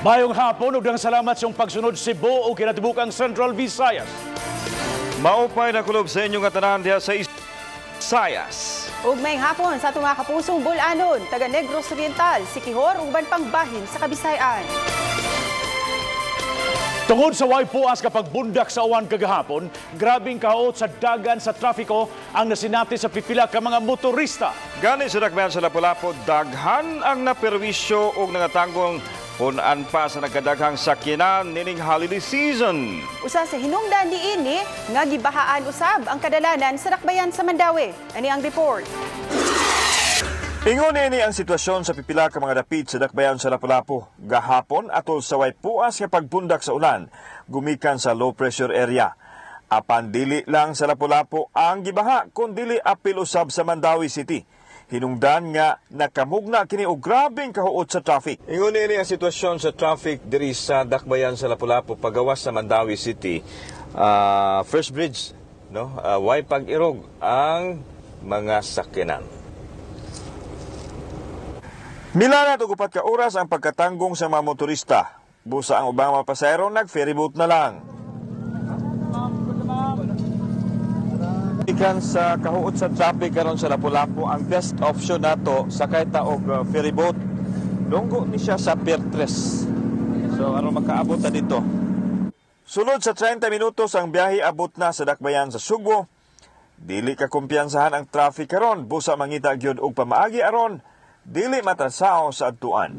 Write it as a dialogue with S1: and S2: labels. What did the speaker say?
S1: Maayong hapon ug salamat sa inyong pagsunod, Cebu ug kinatibukang Central Visayas.
S2: Maupay na kulob sa inyong tanan diha sa Isayas.
S3: Ug maayong hapon sa atong mga kapusong Bol-anon, taga Negros Oriental, Siquijor ug uban pang bahin sa Kabisayaan.
S1: Tungod sa way puas nga pagbundak sa uwan kagahapon, grabing kaot sa dagan sa trafiko ang nasinati sa pipila ka mga motorista.
S2: Gani sa dakbayan sa Lapu-Lapu, daghan ang naperwisyo ug nangatanggong pun-an pa sa nagkadaghang sakyanan nining holiday season.
S3: Usa sa hinungdan niini nga gibahaan usab ang kadalanan sa dakbayan sa Mandaue. Ani ang report.
S2: Ingon ini ang sitwasyon sa pipila ka mga dapit sa dakbayan sa Lapu-Lapu. Gahapon atol sa way puas nga pagbundak sa ulan, gumikan sa low pressure area. Apan dili lang sa Lapu-Lapu ang gibaha, kundili apil usab sa Mandaue City. Hinungdan nga nakamugna kini og grabeng kahuot sa traffic. Ingon ini ang sitwasyon sa traffic diri sa dakbayan sa Lapu-Lapu pagawas sa Mandaue City. First bridge, no? Way pag-irog ang mga sakyanan. Milanat og 4 ka oras ang pagkatanggong sa mga motorista. Busa ang ubang mga pasahero nag-ferryboat na lang. Ikan sa kahuot sa traffic karon sa Lapu-Lapu, ang best option nato sakay ta og ferryboat. Dunggo ni siya sa Pier 3. So aron makaabot ta dito. Sulod sa 30 minutos ang biyahe, abot na sa dakbayan sa Sugbo. Dili ka kumpiyansahan ang traffic karon, busa mangita gyud og pamaagi aron dili matrasao sa adtuan.